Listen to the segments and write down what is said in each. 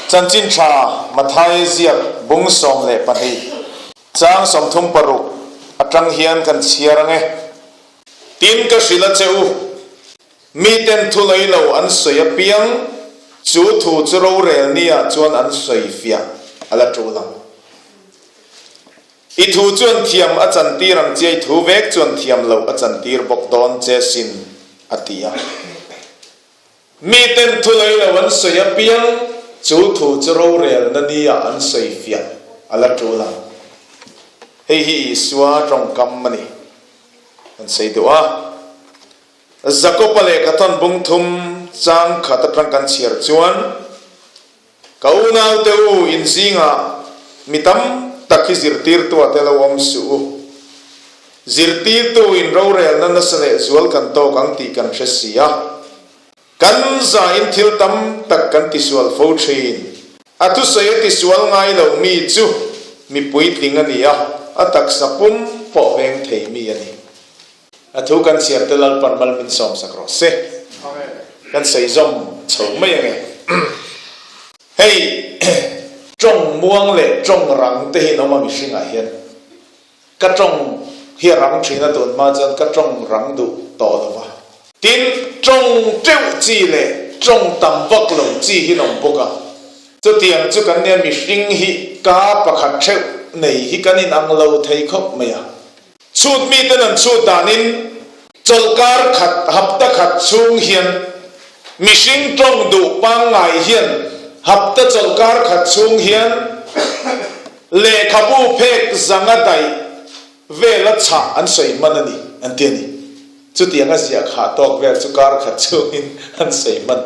Chanchin Tha Mathaia ziak bung 12 chang 36 atang hian kan chhiar ang e. Tin ka hrilh a che u, miten thu lei lo an sawi apiang, chu thu chu rorel nia chuan an sawi fiah a la tul ang. I thu chuan thiam a chantir ang che, i thu vek chuan thiam loh a chantir bawk dawn che sin, a ti a. Miten thu lei lo an sawi apiang, chu thu chu rorelna nia an sawi fiah a la tul ang. Hei hi Isua tawngkam a ni, an sawi duh a. Jakoba lehkha thawn bung thum chang khat atang kan chhiar chuan, Ka unaute u, in zingah mi tam tak hi zirtirtua te lo awm suh u. Zirtirtu in rorelna nasa leh zual kan tawk ang tih kan hre si a. Kan zain thil tam tak kan tisual fo thin. A thusawi a tisual ngai lo mi chu mi puitling a ni a, a taksa pum pawh veng thei mi a ni. A thu kan chhiar te Lalpan mal min sawmsak rawh se. Kan sawi zawm chho mai ange. Hei tawng muang leh tawng rang te hi an awm a mihringah hian. Ka tawng hi a rang thin a tun hma chuan ka tawng rang duh tawh lo va. Tin, tawng teuh chi leh tawng tam vak lo chi hi an awm bawk a. Chutiang chu kan nia mihring hi ka pakhat theuh nei hi kan inang lo thei khawp mai a. Chhut miten an chhut danin chawlhkar khat hapta khat chhung hian mihring tawng duh pangngai hian hapta chawlhkar khat chhung hian lehkhabu phek zanga daih vela chhah an sawi hman a ni an ti a ni. Chutianga ziah khah tawk vel chu kar khat chhungin an sawi hman.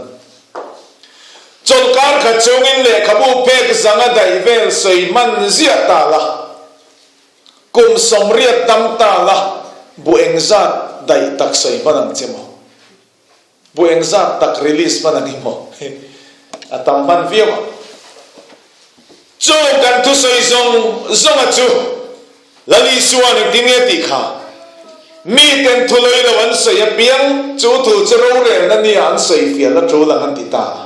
Chawlhkar khat chhungin lehkhabu phek zanga daih vel sawi hman ziah ta la. Kum 80 dam ta la, bu engzat daih tak sawi hman ang che maw? Bu engzat tak release hman ang i maw? A tam hman viau ang. Chu kan thusawi zawng zawnga chu Lal Isua'n engtin nge tih kha? Miten thu lei lo an sawi apiang, chu thu chu rorelna nia an sawi fiahna tul ang an ti ta a.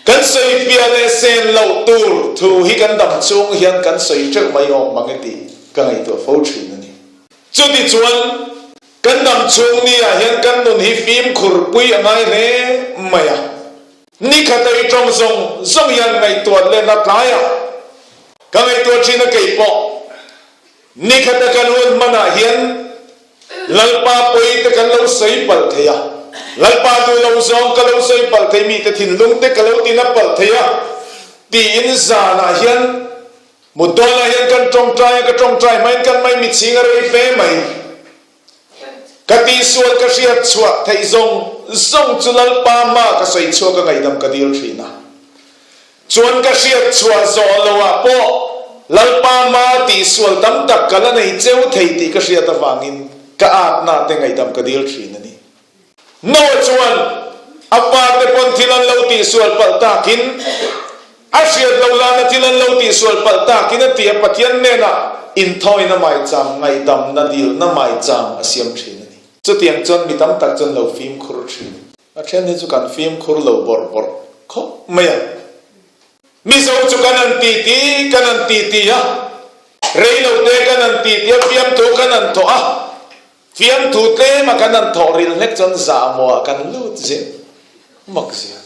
Kan sawi piah leh sen loh tur thu hi kan dam chung hian kan sawi teuh mai awm mang e tih ka ngaihtuah fo thin a ni. Chuti chuan kan dam chung ni ah hian kan nun hi fimkhur pui a ngai hle mai a. Ni khat a i tawng zawng zawng hian ngaihtuah lehna tlaiah ka ngaihtuah thin a keipawh ni khat a kan hun hman ah hian Lalpa pawi te kan lo sawi palh thei a, Lalpa duh lo zawng ka lo sawi palh thei, mite thinlung te ka lo tina palh thei a, tiin zanah hian mut dawnah hian kan tawngtai a, ka tawngtai hmain kan mai mitching a rei fe mai. Ka tihsual ka hriat chhuah theih zawng zawng chu Lalpa hma ka sawi chhuak a ngaihdam ka dil thin a. Chuan ka hriat chhuah zawh lo ah pawh Lalpa hma tihsual tam tak ka la nei cheu thei tih ka hriat avangin ka atna te ngaihdam ka dil thin a ni. Noah chuan a pa te pawn thil an lo tihsual palh takin a hriat loh lana thil an lo tihsual palh takin a ti a, Pathian hnenah inthawina maicham ngaihdamna dilna maicham a siam thin a ni. Chutiang chuan mi tam tak chuan lo fimkhur thin. A then hi chu kan fimkhur lo bawrh bawrh khawp mai a. Mizo chu kan han ti ti, kan han ti ti a, rei lo te kan han ti ti a, fiamthu kan han thawh a, fiamthu tlema kan han thawh ril hlek chuan zahmawh ah kan lut zel mak zia.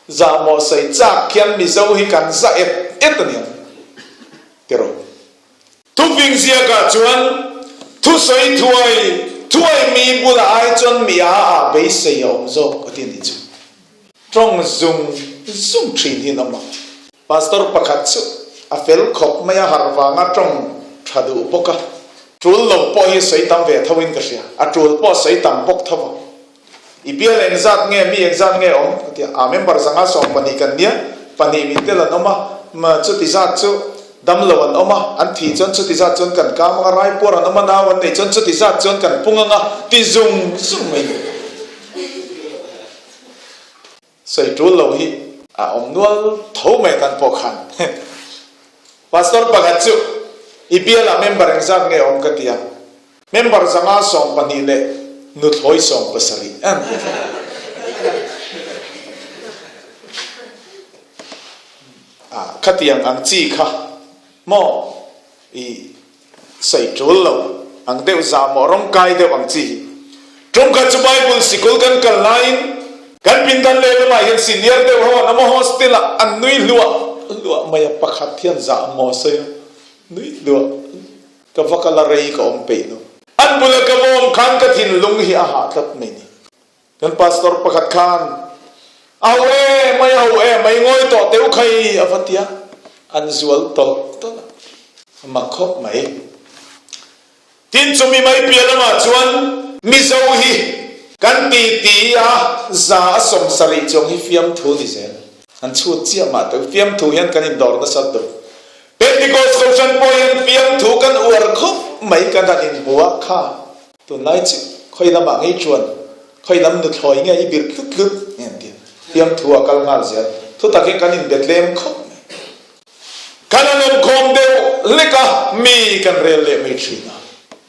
Zahmawh sawi chak khian Mizo hi kan za et et a niang tiraw. Thuping ziakah chuan thusawi thuai thuai mi bulah ai chuan mi a ah beisei a awm zawk a ti a nih chu. Tawng zung zung thin hi an awm a. Pastor pakhat chu a fel khawp mai a, harh vanga tawng tha duh bawk a. Tul lo pawh hi sawi tam ve tho in ka hria, a tul pawh sawi tam bawk tho a. I bial engzat nge, mi engzat nge awm? Ka ti a, a member 112 kan nia, pahnih min tel an awm a, ma chuti zat chu damlo an awm a, an thih chuan chuti zat chuan kan kam ang a, raipuar an awm a, nau an neih chuan chuti zat chuan kan pung ang a, ti zung zung mai ni. Sawi tul lo hi a awm nual tho mai tan pawh khan. Pastor pakhat chu i bialah member engzat nge awm ka ti a, member 112 leh nuthlawi 70 an ti. Khatiang ang chi kha maw i sawi tul lo ang deuh zah maw rawng kai deuh ang chi hi. Tumkhat chu Bible sikul kan kal laiin kan pindan lehlamah hian senior deuh ho an awm a hostel ah an nui hluah hluah mai a pakhat hian zah maw sawi a nui hluah ka va kal a rei ka awm peih lo. An bula ka va awm khan ka thinlung hi a hah tlat mai ni. Kan pastor pakhat khan, A ho e mai, a ho e mai, ngawi tawh teu khai a va ti a, an zual tawlh tawlh a, a mak khawp mai. Tin, chumi mai piah lamah chuan Mizo hi kan ti ti a, za a 70 chuang hi fiamthu ni zel. An chhut chiah mah teu, fiamthu hian kan indawr nasat deuh. Pentecost Kohhran pawh hian fiamthu kan uar khawp mai, kan han inhmu a kha. Tunlai chu khawi lamah ngei chuan khawi lam nuthlawi nge i birh tlut tlut nge an ti a, fiamthu a kal nghal zel. Thutak hi kan inbe tlem khawp mai. Kan an awmkhawm deuh hlek a, mi kan rel leh mai thin a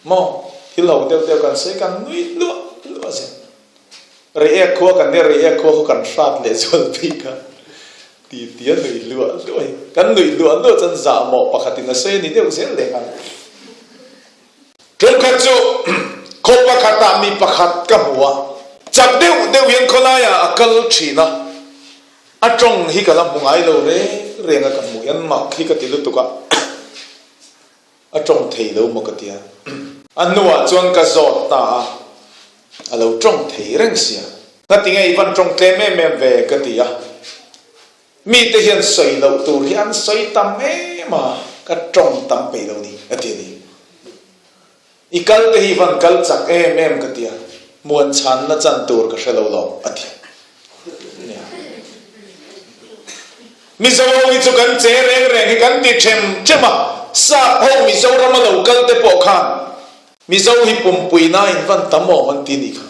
maw? Thil ho deuh deuh kan sawi kan nui luah luah zel. Reiek khua kan nia, reiek khua khaw kan hrat leh zual bik a ti tia nui luah luah hi. Kan nuih luah luah chuan zahmawh pakhatin a sawi a ni deuh zel leh nghal. Ṭhenkhat chu khaw pakhatah mi pakhat ka hmu a, chak deuh deuh hian khawlaiah a kal ṭhin a, a ṭawng hi ka la hmu ngai lo reng reng a, ka hmuh hian mak hi ka ti lutuk a, a ṭawng thei lo maw ka ti a, a hnuah chuan ka zawt ta a, a lo ṭawng thei reng sia, ngatinge i van ṭawng tlem em em ve ka ti a. Mite hian sawi loh tur hi an sawi tam em a, ka tawng tam peih lo ni, a ti a ni. I kal te hi van kal chak em em ka ti a, muan chhanna chan tur ka hre lo lo, a ti. Nia. Mizo ho hi chu kan che reng reng hi kan ti them them a, sap ho Mizoram a lo kal te pawh khan Mizo hi pumpui na in van tam awm an ti ni kha.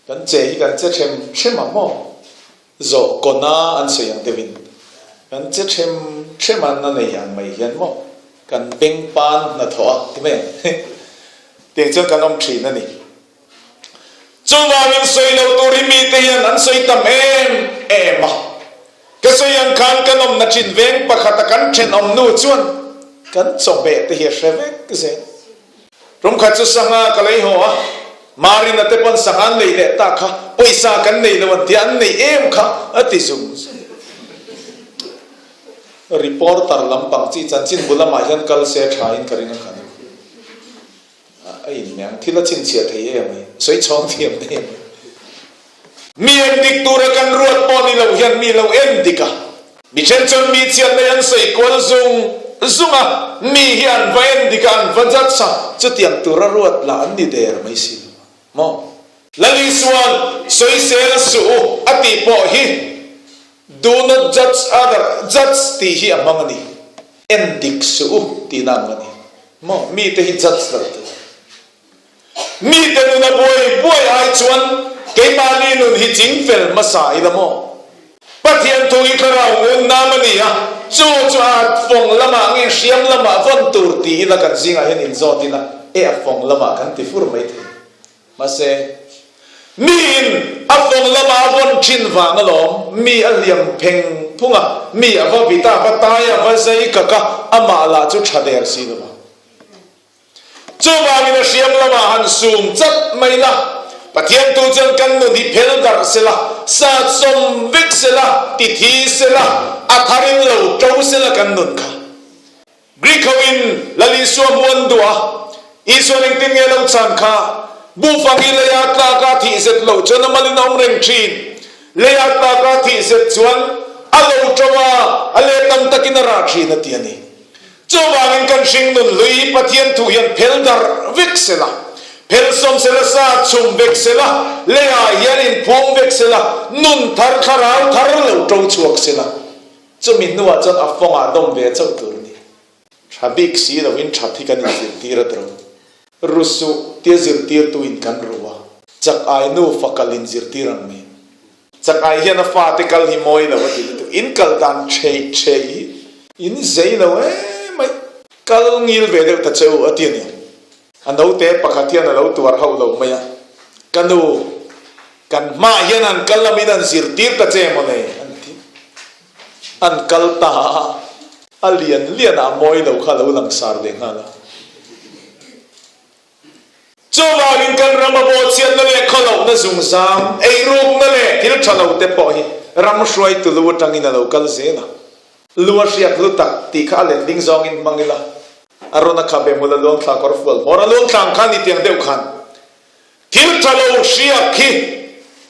Kan che hi kan che them them a maw? Zawh kawna an sawi ang deuhin kan che them them a na nei ang mai hian maw kan beng pan hnathawh a ti mai ang tiang chuan kan awm thin a ni. Chuvangin sawi lo tur hi mite hian an sawi tam em em a, ka sawi ang khan kan awmna thin veng pakhata kan thenawm nu chuan kan chawhmeh te hi a hre vek zel. Tumkhat chu sangha ka lei haw a, Marina te pawn sangha an lei leh tak kha, pawisa kan nei lo an tia, an nei em kha a ti zung zung. Reporter lampang chi chanchin bu lamah hian kal se tha in ka ring a kha ni. A inmeng thil a chhinchhiah thei em ai, sawi chhawng thiam em ai. Mi en dik tura kan ruat pawh ni lo hian mi lo en dik a. Mi then chuan mi chiatna hi an sawi kual zung zung a, mi hi an va en dik a, an va judge a, chutiang tura ruat lah an ni der mai si lo a maw? Lal Isuan sawisel suh u a tih pawh hi do not judge other, judge tih hi a hmang a ni. En dik suh u tihna ang a ni maw? Mite hi judge lo tur. Mite nuna buai buai ai chuan keimahni nun hi ching fel hmasa ila maw? Pathian thu hi thlarau ngun nam a ni a, chu chu a fawng lamah nge hriam lamah vawn tur ti ila kan zingah hian inzawt ila e a fawng lamah kan ti fur mai thei. Mahse, miin a fawng lamah a vawn thin vang alawm, mi a hliam pheng phung a, mi a va vit a, a va tai a, a va zai kak a, amah lah chu tha der si lo va. Chuvangin a hriam lamah han sum chat mai la, Pathian tu chuan kan nun hi phel darh sela, sat sawm vek sela, ti thi sela, a tharin lo to sela kan nun kha. Greek hoin Lal Isua hmu an duh a, Isuan engtin nge lo chan kha? Bufang hi leia tlaka thih zet loh chuan a malin a awm reng thin. Leia tlaka thih zet chuan a lo to a, a let tam takin a rah thin a ti a ni. Chuvangin kan hringnun hlui Pathian thu hian phel darh vek sela, phel sawm sela, sa chhum vek sela, leiah hian inphum vek sela, nun thar thlarau thar lo to chhuak sela, chumi hnuah chuan a fawngah dawm ve chauh tur a ni. Tha bik si loin that hi kan inzirtir a tawh. Ru suh tia zirtirtuin kan ru a, chak ai nufa kal inzirtir ang mai. Chakai hian a fate kal hi mawi lo a ti lutuk. In kal dan ṭhei ṭhei hi in zei lo em mai. Kal ngil ve deuh ta che u a ti a ni. A naute pakhat hian a lo tuar hauh lo mai a. Ka nu, kan hmaah hian an kal lamin an zirtir ta che maw nei an ti. An kal ta a. A lian lian ah mawi lo kha lo langsar leh nghal a. Chuvangin kan rama bawhchhiatna leh khawlohna zungzam, eirukna leh thil tha lo te pawh hi ram hruaitu lu atangin a lo kal zel a. Lu a hriak hlu tak tih kha a letling zawngin hmang ila, a rawn a khabe hmul a luang thla kawr fual hmawr a luang thla ang khan i tiang deuh khan thil tha lo hriak hi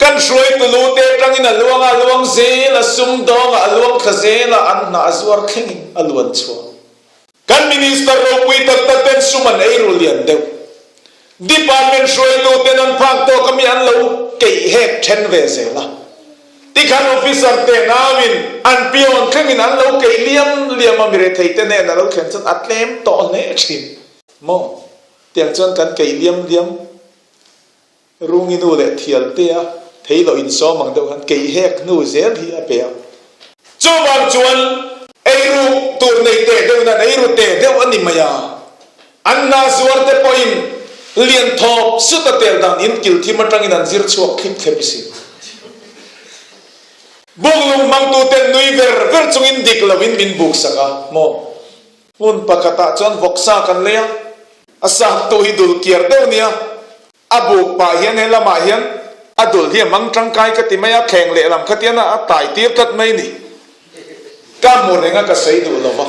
kan hruaitu lu te atangin a luang a, a luang zel a, sumdawngah a luang thla zel a, an hnah a zuar thlengin a luan chhuah. Kan Minister ropui tak tak ten sum an ei ru lian deuh. Department hruaitu ten an phak tawk ami an lo keih hek then ve zel a. Tikhan officer te nauin an pion thlengin an lo keih liam liam a mirethei te nen a lo thlen chuan a tlem tawh hle thin maw? Tiang chuan kan keih liam liam. Rungi nu leh thial te a thei loh insawm ang deuh khan kei hek hnu zel hi a pe a. Chuvang chuan eiru tur nei teh deuh nan eiru teh deuh a ni mai a. An hna zuar te pawhin lian thawp sut a tel dan in kil thim atangin an zir chhuak thlip thlep i si. Buklung hmangtu ten nui ver ver chungin dik loin min buk sak a maw? Hmun pakhatah chuan vawksa kan lei a, a saktu hi dul kiar deuh nia. A buk pah hian he lamah hian a dul hi a hmang tangkai ka ti mai a, thleng lehlam kha tian a tai tir tlat mai ni. Ka hmu reng a ka sawi duh lo va,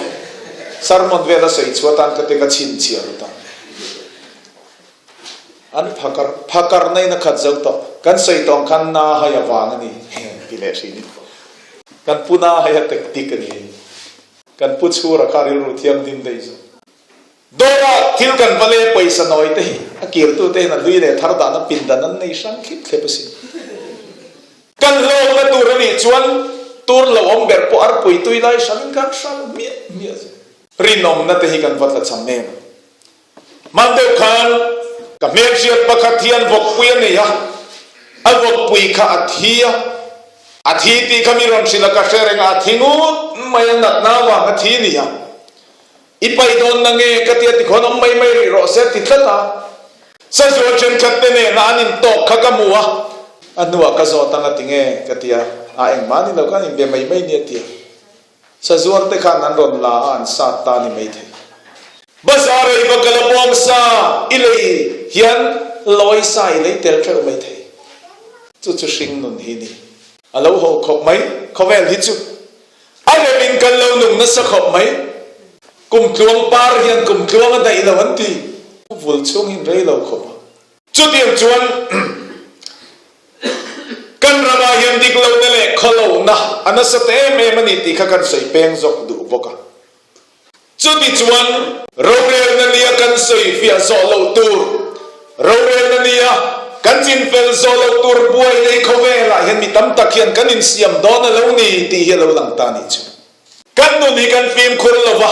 sermon vel a sawi chhuah tan ka ti ka chhinchhiah ru ta. An phakar phakar na in a khat zo tawh, kan sawi tawng khan na hai avang a ni ti leh thin in kan pu na hai a tactic a ni. Kan pu chhura kha rilru thianghlim daih zawk. Dawrah thil kan va le pawisa nawi te hi a kirtu te hian a hlui leh thar dan a pindan an nei hrang thlip thlep asin. Kan hlawkna tur a nih chuan tur lo awm ber pawh arpui tui lai hrangin kan hrang hmiah hmiah zel. Rinawmna te hi kan va tla cham em. Hman deuh khan ka hmelhriat pakhat hian vawkpui a nei a, a vawkpui kha a thi a, a thi tih kha mi rawn hrilh a ka hre reng a, a thi ngut mai a natna avang a thi nia. I paih dawn na nge ka tia tikhawn awm mai mai rih rawh se a ti tlat a. Sazual thenkhat te nena an intawk kha ka hmu a, a hnuah ka zawt ang a ti nge ka ti a, a engmah ni lo khan inbe mai mai ni a ti a. Sazuar te khan an rawn la a an sat ta ni maithei. Bazar ei va kal a bawng sa i lei hian lawi sa i lei tel theuh maithei. Chu chu hring nun hi ni. A lo ho khawp mai khawvel hi chu. A rem in kan lo nung nasa khawp mai. Kum tluang par hian kum tluang a daih lo an ti. Vul chhung hin rei lo khawp a. Chutiang chuan kan ramah hian dik lohna leh khaw lohna a nasa ta em em a ni tih kha kan sawi peng zawk duh bawk a. Chutichuan, rorelna nia kan sawi fiah zawh loh tur, rorelna nia kan chinfel zawh loh tur buai lei khawvelah hian mi tam tak hian kan insiam dawn a lo ni tih hi a lo lang ta nih chu. Kan nun hi kan fimkhur lo va,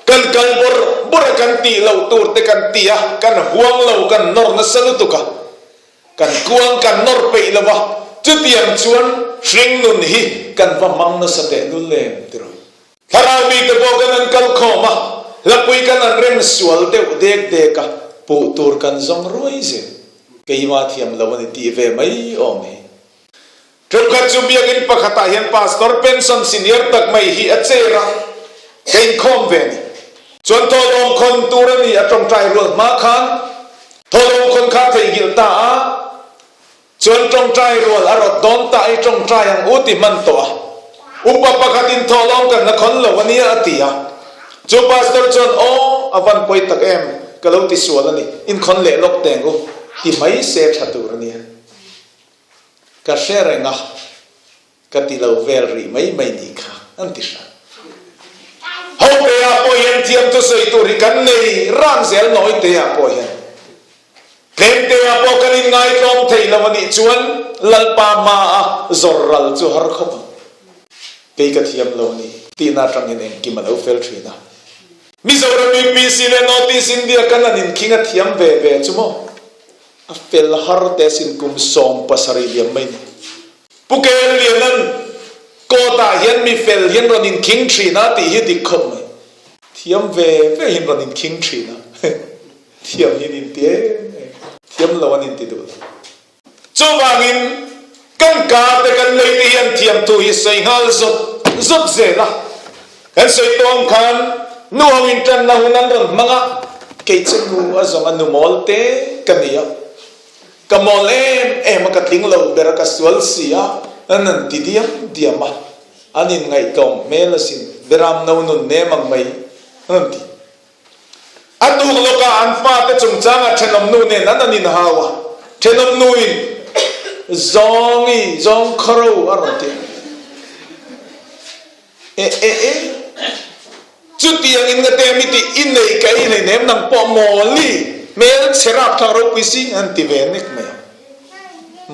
kan kal bawrh bawrh a kan tih loh tur te kan ti a, kan huang lo, kan nawr nasa lutuk a, kan kuang kan nawr peih lo va, chutiang chuan hring nun hi kan va hmang nasa tehlul em tiraw? Thlarau mite pawh kan an kal khawm a, hlapui kan an rem sual deuh dek dek a, puh tur kan zawng ruai zel. Keima thiam lo a ni tih ve mai awm hi. Thenkhat chu biakinn pakhatah hian Pastor pension senior tak mai hi a chair a, ka inkhawm ve a ni. Chuan thawhlawm khawn tur a ni a tawngtai rual hma khan thawhlawm khawn kha a theihnghilh ta a, Chuan tawngtai rual a rawt dawn ta i tawngtai ang u ti hman tawh a. Upa pakhat in thawhlawm kan la khawn lo a nia a ti a. Chu pastor chuan aw a van pawi tak em ka lo ti sual a ni in khawn leh lawk teng u ti mai se tha tur a nia. Ka hre reng a. Ka ti lo vel rih mai mai ni kha an ti hran. Hope-a pawh hian thiam thusawi tur hi kan nei rang zel Nawite-ah pawh hian. Tlemte-ah pawh kan inngaitlawm thei lo a nih chuan Lalpa hmaa zawr ral chu har khawp ang. Kei ka thiam lo a ni tihna atangin engkim a lo fel thin a. Mizoram UPC leh North East India kan han inkhing a thiam ve ve chu maw? A fel har te asin kum 70 liam mai ni. Pu Kel Lianan court ah hian mi fel hian rawn inkhing thin a tih hi dik khawp mai. Thiam ve ve hian rawn inkhing thin a. Thiam hi an inti em em. Thiam lo an inti duh lo. Chuvangin kan ka te kan lei te hian thiam thu hi sawi nghal zawt zawt zel a. Kan sawi tawng khan nu ho in tanna hun an rawn hmang a, kei chu nu a zawng a nu mawl te ka ni a, ka mawl em em a, ka tling lo ber a, ka sual si a, an han ti diam diam a, an inngaihtlawm hmel asin, Beram no nun nem ang mai an han ti. A tuk lawkah an fate chungchangah thenawmnu nen an an inhau a, thenawmnuin, Zawngi, zawng khawro a rawn ti a. E e e, chutiang in nga te mi tih i nei ka ei hleinem nang pawh mawli, hmel chhe rapthlak ropui si an ti ve nek mai a.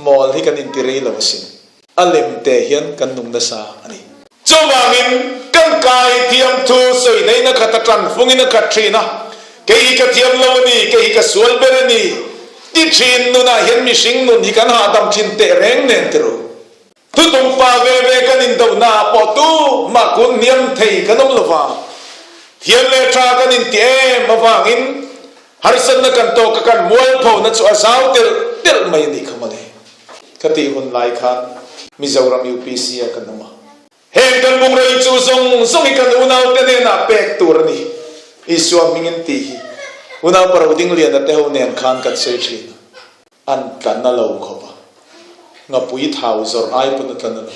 Mawl hi kan inti rei lo asin. A lem te hian kan nung nasa a ni. Chuvangin kan kai thiam thu sawi neihna khat a tan fungin a khat thin a, kei hi ka thiam lo a ni, kei hi ka sual ber a ni ti thin nunah hian mihring nun hi kan hahdam thin teh reng nen ti ru. Thutum pa ve ve kan indohnaah pawh tu mah kun hniam thei kan awm lova, thiam leh tha kan inti em avangin harsatna kan tawk a kan mualphona chu a zau telh telh mai a nih kha mawle. Ka tih hun lai khan Mizoram UPC ah kan awm a. Heng kan bungraw in chu zawng zawng hi kan unaute hnenah pek tur a ni. Isua hmingin tih hi unau Paro Dingliana te ho nen khan kan sawi thin a. An tla na lo khawp a. Ngapui thau zawrh ai pawn a tla na lo.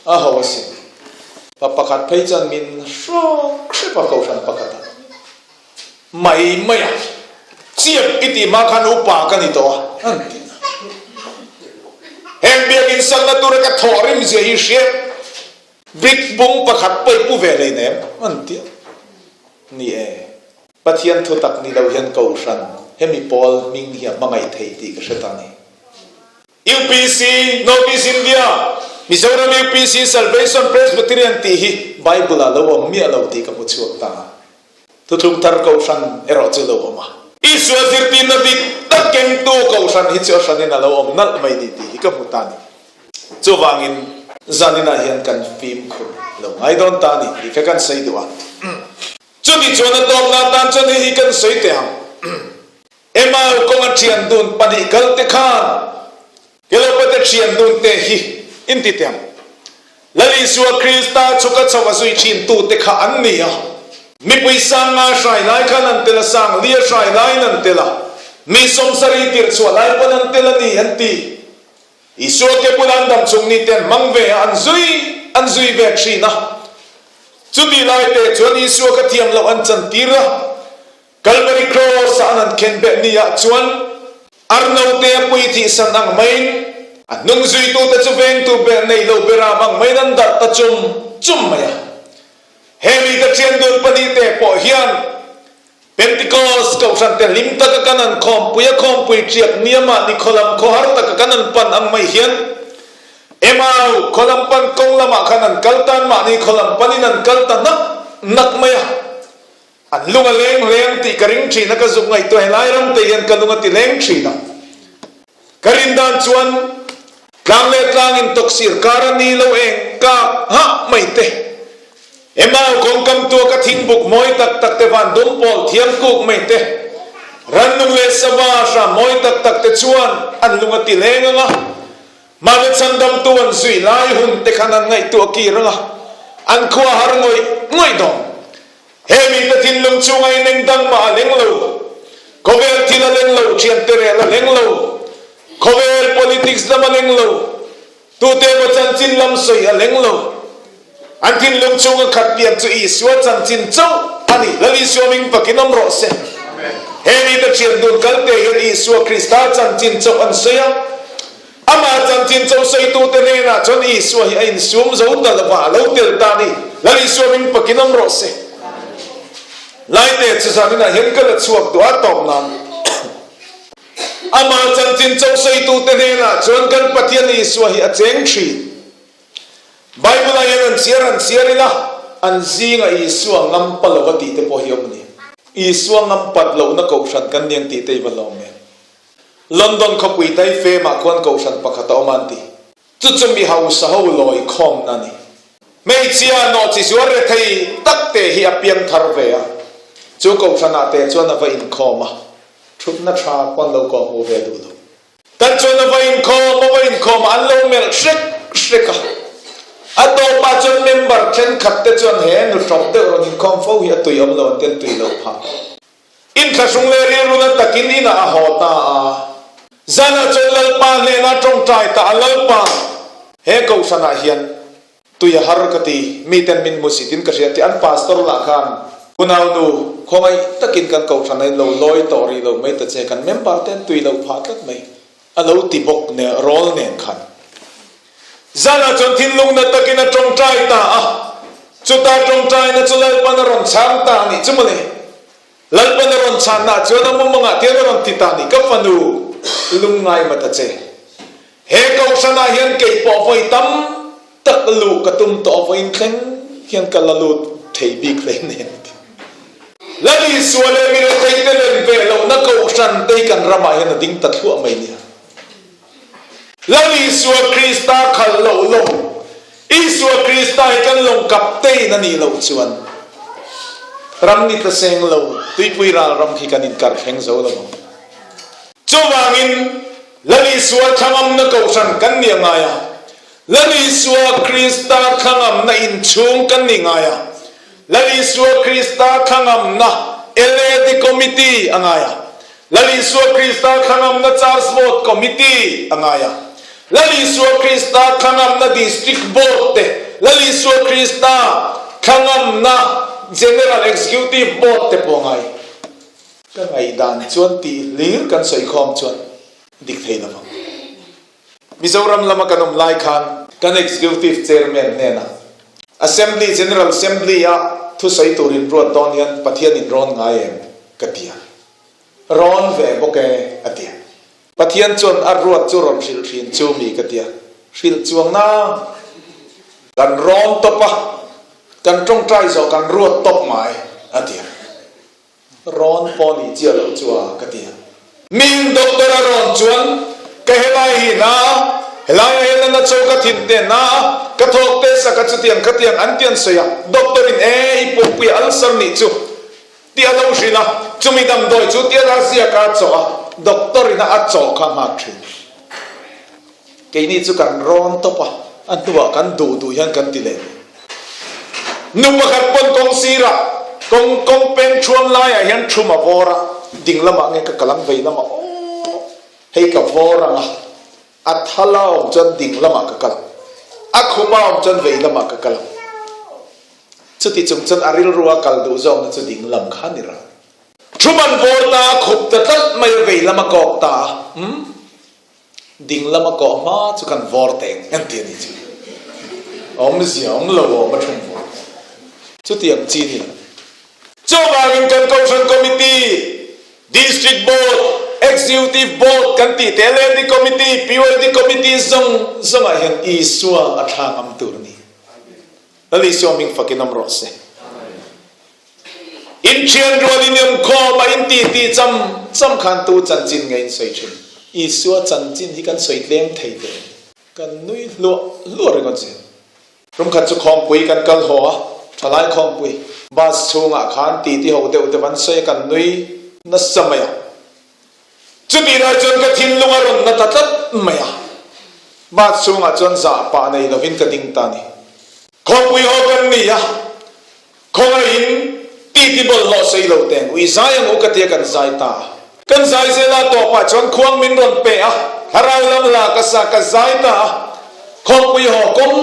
A ho asin. Pa pakhat phei chuan min hrawk hrep a kohhran pakhatah. Mai mai a, chiap i tih hma khan upa ka ni tawh a, an ti a. Heng biakinn sakna tura ka thawh rim zia hi hriat brick bung pakhat pawh i pu ve hlei nem, an ti a. Ni e, Pathian thutak ni lo hian Kohhran hemi pawl hming hi a hmangaih thei tih ka hre ta ni. UPC, North East India, Mizoram UPC Salvation Presbyterian tih hi Bible ah lo awm miah lo tih ka hmu chhuak ta a. Thuthlung thar Kohhran erawh chu lo awm a. Isua zirtirna dik tak kengtu Kohhran hi chu a hranin a lo awm nalh mai ni tih hi ka hmu ta a ni. Chuvangin zaninah hian kan fimkhur lo ngai dawn ta a ni tih kha kan sawi duh a. Chuti chuan a tawpna atan chuan hei hi kan sawi teh ang. Emau kawnga thian dun pahnih kal te khan Kelopate thian dun te hi in ti teh ang. Lal Isua Krista chhuka chho a zui thin tu te kha an ni a. Mipui sang nga hrai lai khan an tel a, sang lia hrai laiin an tel a, mi sawmsarih tirh chhuah lai pawn an tel a ni an ti. Isua ke bula an dam chung ni te an hmang ve a, an zui an zui ve thin a. Chutih lai te chuan Isua ka thiam loh an chantir a. Kalvari Kraws-a an han khen beh ni ah chuan Arnote a pui thihsan ang maiin a hnung zuitute chu vengtu ber nei lo beram ang maiin an darh ta chum chum mai a. He mite thian dun pahnihte pawh hian Pentecost kohhrante hlim taka kan han khawmpui a khawmpui ṭiak niamah ni khawlam khawhar taka kan han pan ang mai hian Emau khawlam pan kawng lamah khan an kal tan mahni khawlam panin an kal ta nak nak mai a. An lung a leng hleng tih ka ring thin a, ka zuk ngaihtuah helai ram te hian ka lung a ti leng thin a. Ka rin dan chuan tlang leh tlang in tawksir kar a ni lo eng kak hah mai te. Emau kawngkam tuaka thingbuk mawi tak tak te van dum pawl thiam kuk mai te. Rannung leh sava hram mawi tak tak te chuan an lung a ti leng ang a. Mahni chhandamtu an zui lai hun te khan an ngaihtuah kir ang a, an khua har ngawih ngawih dawn. He mite thinlung chunga in eng dang mah a leng lo. Khawvel thil a leng lo, thiante rel a leng lo, khawvel politics lam a leng lo, tute emaw chanchin lam sawi a leng lo. An thinlung chunga khat pian chu Isua chanchin chauh a ni. Lal Isua ming pakin awm rawh se. He mite thian dun kalte hian Isua Krista chanchin chauh an sawi a. Amah chanchin cho sawitute hnenah chuan Isua hi a insum zo ta lova, a lo tel ta a ni. Lal Isua min pakin awm rawh se. Laite chu zaninah hian ka la chhuak duh a tawp nan. Amah chanchin cho sawitute hnenah chuan kan Pathian Isua hi a cheng thin. Bible-ah hian an chhiar an chhiar ila, an zinga Isua ngam pa lova tih te pawh hi awm a ni. Isua ngam pat lohna kohhran kan ni ang tih te i va lawm em? London khawpui daifemah khuan kohhran pakhat a awm a an ti. Chu chu mi hausa ho lawi khawmna a ni. Hmeichhia nawhchi zuar rethei tak te hi a piang thar ve a, chu kohhranah te chuan a va inkhawm a, thutna tha pawh an lo kawhhmuh ve duh lo. Tan chuan a va inkhawm, a va inkhawm a, an lo melh hrek hrek a. A tawpah chuan member thenkhat te chuan he nu hrawk deuh rawn inkhawm fo hi a tui awm lo an ti an tui loh phah. Inthlahrung leh rilru na takin inah a haw ta a. Zanah chuan Lalpa hnenah tawngtai ta a, Lalpa, he kohhranah hian tui a har ka ti, miten min hmusit in ka hria tih an pastor lah khan unaunu khawngaih takin kan kohhranah in lo lawi tawh rih lo mai ta che, kan member te an tui loh phah tlat mai a lo ti bawk nen rawl nen khan. Zanah chuan thinlung na takin a tawngtai ta a, chuta tawngtaina chu Lalpan a rawn chhang ta a nih chu mawle. Lalpan a rawn chhanna chuan a mumangah tian a rawn ti ta a nih, Ka fanu, lungngai ma ta che. He kohhranah hian kei pawh vawi tam tak luh ka tum tawh a, vawiin thleng hian ka la lut thei bik hle nen a ti. Lal Isua leh mi retheite len ve lohna kohhran te hi kan ramah hian a ding ta thluah mai nia. Lal Isua Krista khalh loh lawng, Isua Krista hi kan lawng captain a nih loh chuan ram ni tla seng lo tuipui ral ram khi kan inkar thleng zo lo ang. Chuvangin Lal Isua thlangamna kohhran kan ni a ngai a, Lal Isua Krista thlangamna inchhung kan ni ngai a, Lal Isua Krista thlangamna LAD Committee a ngai a, Lal Isua Krista thlangamna Church Board Committee a ngai a, Lal Isua Krista thlangamna District Board te, Lal Isua Krista thlangamna General Executive Board te pawh a ngai. Ka ngaihdan chuan tih hlir kan sawikhawm chuan dik thei lo vang. Mizoram lama kan awm lai khan kan Executive Chairman hnenah Assembly, General Assembly a thusawi tur in ruat dawn hian Pathian in rawn ngai em? ka ti a. Rawn ve bawk e a ti a. Pathian chuan a ruat chu rawn hrilh thin chu mi ka ti a. Hrilh chuang nang. Kan rawn tawp a, kan tawngtai zawh kan ruat tawp mai a ti a. Rawn pawh nih chiah loh chu a ka ti a. Min doctor a rawn chuan ka helai hi na a, helaiah hian a na cho ka thin te na a, ka thawk te sak a chutiang khatiang an ti an sawi a, doctor in e i pumpui ulcer nih chu tih a lo hrilh a, chumi damdawi chu tia a ziak a chawh a, doctor in a a chawh kha a nghak thin. Keini chu kan rawn tawp a, a hnuah kan duh duh hian kan ti leh. Nu pakhat pawn kawng sirah, kawng kawng peng thuam laiah hian thum a vawr a, ding lamah nge ka kal ang vei lamah aw hei ka vawr ang a, a thal a awm chuan ding lamah ka kal ang, a khum a awm chuan vei lamah ka kal ang. Chuti chung chuan a rilru a kal duh zawkna chu ding lam kha a ni rang. Thum an vawr ta a, khup ta tlat mai a, vei lam a kawk ta a, umm. Ding lama kawh hma chu kan vawr teng em tih a ni chu. Awmzia awm lo awm a then vawr. Chutiang chi ni lo. Chuvangin kan Kohhran Committee, District Board, Executive Board kan tih te, LAD Committee, PYD Committee zawng zawngah hian Isua a thla ngam tur a ni. Lal Isua hming fakin awm rawh se. Inthian rual in inkhawm a inti tih cham cham khan tu chanchin nge in sawi thin? Isua chanchin hi kan sawi tlem thei teh. Kan nui hluah hluah ringawt zel. Rum khat chu khawmpui kan kal haw a, thalai khawmpui. Bus chhungah khan titi ho deuh deuh an sawi a kan nui nasa mai a. Chutih lai chuan ka thinlung a rawn na ta tlat mai a. Bus chhungah chuan zah pah nei lovin ka ding ta a ni. Khawmpui haw kan ni a. Khawngaihin titi bawlhhlawh sei lo teng ui zai ang u ka tia kan zai ta a. Kan zai zel a tawpah chuan khuang min rawn pe a, thlarau lam hla ka sa ka zai ta a. Khawmpui haw kawng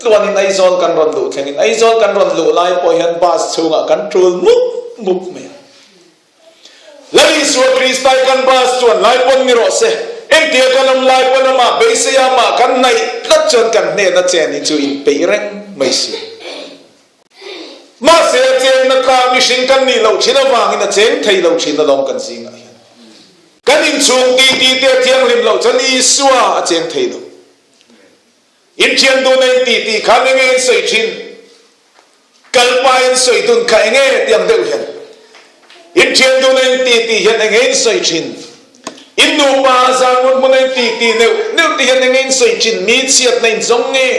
tluanin Aizawl kan rawn luh thlengin Aizawl kan rawn luh lai pawh hian bus chhungah kan tul mup mup mai a. Lal Isua Krista i kan bus chuan lai pawn ni rawh se, engtia kan awm lai pawn amah beisei a amah kan hnaih tlat chuan kan hnehna chen hi chu inpeih reng mai si. Mahse a chenna tla mihring kan nih loh thin avangin a cheng thei lo thin alawm kan zingah hian. Kan inchhung titi te a thianghlim loh chuan Isua a cheng thei lo. Inthian dun a in titi khan enge in sawi thin? Kalpa in sawi dun kha enge tiang deuh hian. Inthian dun a in titi hian enge in sawi thin? In nupa zan ngun hmun a in titi neuh neuh te hian enge in sawi thin? Mi chhiatna in zawng nge?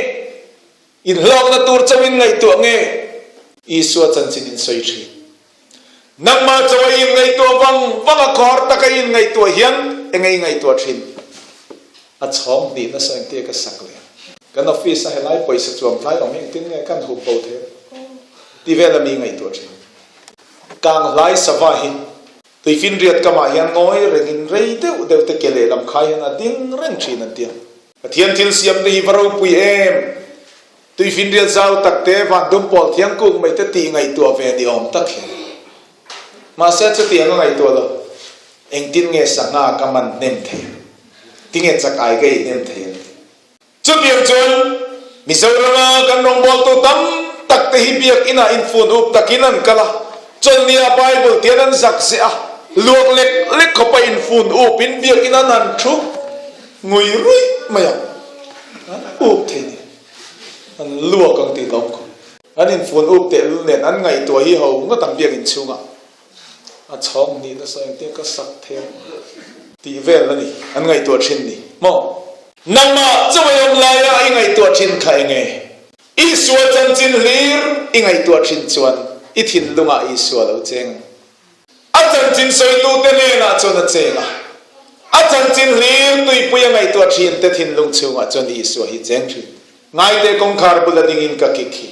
Inhlawkna tur chauhin ngaihtuah nge? Isua chanchin in sawi thin. Nangmah chauh a inngaihtuah vang vang a khawr taka i inngaihtuah hian enge i ngaihtuah thin? A chhawng hnih nasa engtia ka sak leh? Kan office a helai pawisa chuang tlai awm hi engtin nge kan hup bo thei ang tih vel a mi ngaihtuah thin. Kanghlai sava hi tuifinriat kamah hian ngawi rengin rei deuh deuh te ke lehlam khai hian a ding reng thin an ti a. Pathian thil siam te hi va ropui em! Tuifinriat zau tak te, van dum pawl thiang kuk mai te tih ngaihtuah ve ni awm tak hian. Mahse chutiang a ngaihtuah lo. Engtin nge sangha ka man hnem thei ang? Tinge chak ai ka ei hnem thei ang? Chutiang chuan Mizorama kan rawngbawltu tam tak te hi biakinah infun up takin an kal a, chawlhniah Bible tian an zak zeh a, luak lek lek khawpa infun upin biakin an han thu ngui ruih mai a, an up thei ni. An luak ang tih hlawm khawp. An infun up tehlul nen an ngaihtuah hi ho ngawt ang biakin chhungah a chhawng hnih nasa engtia ka sak thei ang tih vel a ni an ngaihtuah thin ni maw? Nangmah chawei awm laia i ngaihtuah thin kha enge? Isua chanchin hlir i ngaihtuah thin chuan i thinlungah Isua lo cheng ang. A chanchin sawitute hnenah chuan a cheng a, a chanchin hlir tuipui a ngaihtuah thinte thinlung chhungah chuan Isua hi cheng thin. Ngaite kawngkhar bula dingin ka kik hi.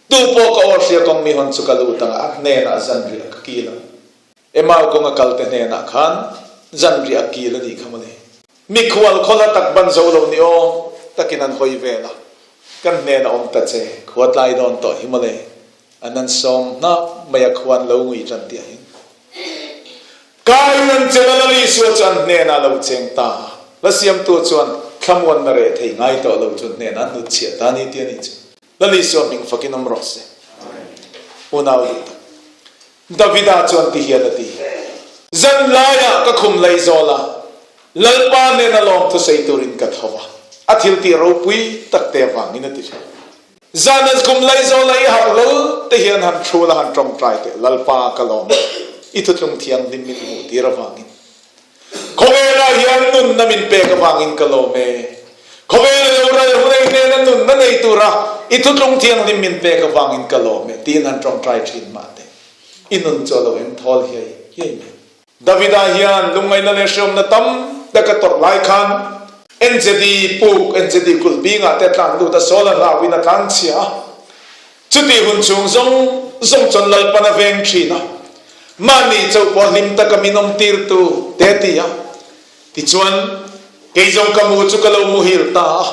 Tu pawh ka aw hria kawng mi hawn chu ka lut ang a, a hnenah zanriah ka kil ang. Emau kawnga kalte hnenah khan zanriah a kil a nih kha mawle. Mikhual khawla tak ban zo lo ni awm takin an hawi vel a, kan hnenah awm ta che, khua tlai dawn tawh hi mawle. An an sawm hnap mai a khuan lo ngui tan tih ahin. Kain an chelh a Lal Isua chu an hnenah a lo cheng ta a, la siamtu chuan thlamuanna reh thei ngai tawh lo chu an hnenah an hnutchhiah ta a ni tih a nih chu. Lal Isua hming fakin awm rawh se. Unau duh tak. Davida chuan ti hian a ti, Zan laiah ka khum lei zawl a, Lalpa hnena lawmthu sei turin ka tho a, a thiltih ropui tak te avangin a ti thin. Zan an kum lai zawl a i harh lo te hian han thu la han tawngtai teh Lalpa ka lawm e, i thutlung thianghlim min hmuh tir avangin. Khawvelah hian nunna min pek avangin ka lawm e. Khawvel a lo ral hun ei hnena nunna nei tura i thutlung thianghlim min pek avangin ka lawm e tiin han tawngtai thin mah teh. I nun chu a lo engthawl hiai hiai mai. Davida hian lungngaihna leh hreawmna tam tak a tawrh lai khan NZD puk, NZD kulh bingah te a tlan lut a, Saul a hlauhin a tlan chhia a. Chutih hun chhung zawng zawng chuan Lalpan a veng thin a, mahni chauh pawh hlim taka min awm tirtu te a ti a. Tichuan, kei zawng ka mu chu ka lo muhil ta a,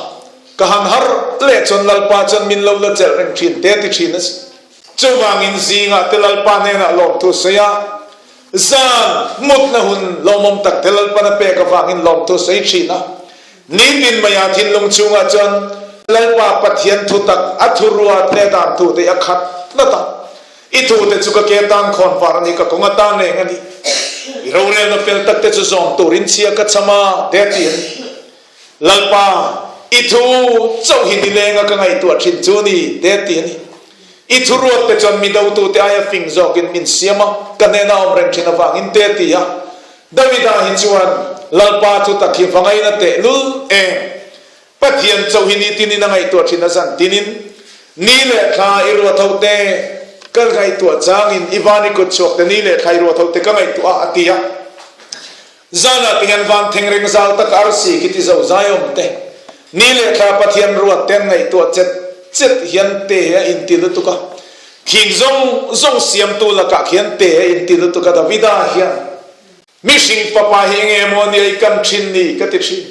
ka han harh leh chuan Lalpa chuan min lo la chelh reng thin te a ti thin a si. Chuvangin zingah te Lalpa hnenah lawmthu sawi a, Zan mutna hun lawmawm tak te Lalpan a pek avangin lawmthu sawi thin a. Nitin maia thinlung chungah chuan Lalpa Pathian thutak a thuruat leh dan thu te a khat tlat a. I thu te chu ka ke tan khawn var a ni, ka kawng atan reng a ni. I rorelna fel tak te chu zawm turin chhia ka cham a, te a ti a ni. Lalpa, i thu chauh hi nilenga ka ngaihtuah thin chu ni, te a ti a ni. I thuruat te chuan mi dotute aia fing zawkin min siam a, ka hnena awm reng thin avangin te a ti a. Davida hi chuan, Lalpa thutak hi va ngaina tehlul em! Pathian chauh hi nitinin a ngaihtuah thin a zan tinin, ni leh thla i ruat ho te ka ngaihtuah changin i van i kut chhuak te ni leh thla i ruat ho te ka ngaihtuah a, a ti a. Zanah te hian van thengreng zau tak arsi khi ti zo zai awm te, ni leh thla Pathian ruat te an ngaihtuah chet chet hian te a inti lutuk a, khing zawng zawng siamtu lakah khian te a inti lutuk a Davida hian mihring fapa hi enge maw ni a i kan thin ni ka ti thin,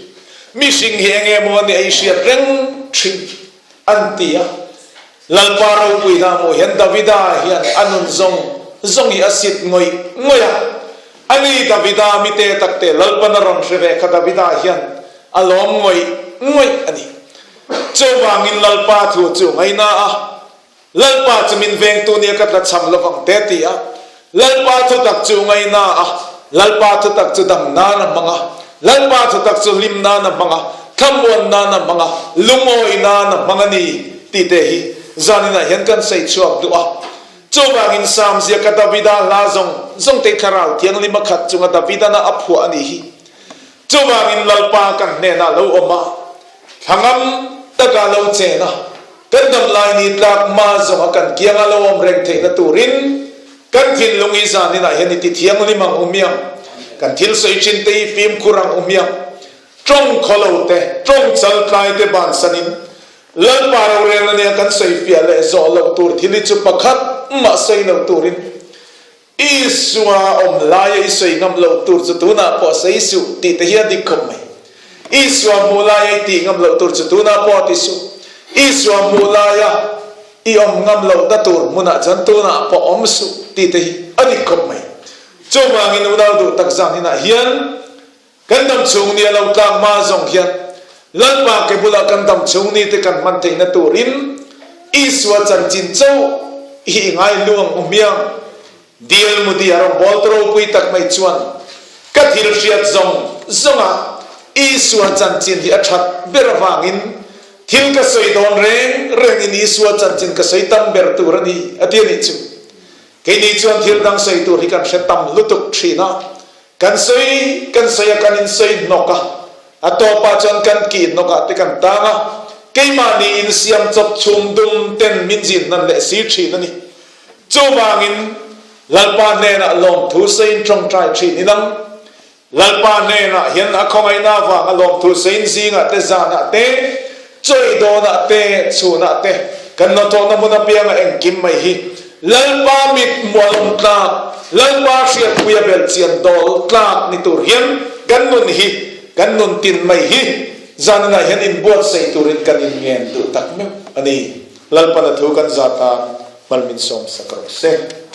mihring hi enge maw ni a i hriat reng thin an ti a. Lalpa ropui hna hmuh hian Davida hian a nun zawng zawng hi a sit ngawih ngawih a. Ani Davida mite takte Lalpan a rawn hre ve kha Davida hian a lawm ngawih ngawih a ni. Chuvangin Lalpa thu chu ngaina a, Lalpa chu min vengtu nia ka tlachham lovang te a ti a. Lalpa thutak chu ngaina a, Lalpa thutak chu dam nan a hmang a, Lalpa thutak chu hlim nan a hmang a, thlamuan nan a hmang a, lungawi nan a hmang a ni tih te hi zaninah hian kan sawi chhuak duh a. Chuvangin Psalm ziaka Davida hla zawng zawng te Thlarau Thianghlim a khat chunga Davidana a phuah a nih hi. Chuvangin Lalpa kan hnenah lo awm a, thlangam taka lo chen a, kan damlai ni tlak hma zawnga kan kianga lo awm reng theihna turin kan thinlung hi zaninah hian i ti thianghlim ang u miang, kan thil sawi thin te hi fimkhur ang u miang, tawng khawlo te, tawng chaltlai te bansanin. Lalpa rorelna nia kan sawi fiah leh zawh loh tur thil hi chu pakhat mah sawi lo turin Isua awm laia i sawi ngam loh tur chu tunah pawh sawi suh tih te hi a dik khawp mai. Isua hmuh laia i tih ngam loh tur chu tunah pawh a ti suh. Isua hmuh laia i awm ngam lohna tur hmunah chuan tunah pawh awm suh tih te hi a dik khawp mai. Chuvangin unau duh tak zan inah hian Kan dam chhung ni a lo tlak hma zawng hian Lalpa ke bulah kan dam chhung ni te kan hman theihna turin Isua chanchin chauh hi i ngai luang u hmiang. Dil Mudi a rawngbawltu ropui tak mai chuan ka thil hriat zawng zawngah Isua chanchin hi a that ber avangin thil ka sawi dawn reng rengin Isua chanchin ka sawi tam ber tur a ni a ti a nih chu. Keini chuan thil dang sawi tur hi kan hre tam lutuk thin a, Kan sawi kan sawi a, kan insawi hnawk a, a tawpah chuan kan kih hnawkah te kan tang a, keimahni insiam chawp chhum dum ten min zin hnan leh si thin a ni. Chuvangin Lalpa hnenah lawmthu sawiin tawngtai thin inang. Lalpa hnenah hian a khawngaihna avanga lawmthu sawiin zingah te zanah te, chawi dawnah te, chhunah te, kan nawtawhna hmun apianga engkim mai hi Lalpa mit mualawm tlak, Lalpa hriatpuia belhchian dawl tlak ni tur hian kan nun hi, kan nun tin mai hi zaninah hian inbuatsaih turin kan inngen duh tak meuh a ni. Lalpana thu kan zat a, hmal min sawmsak rawh se.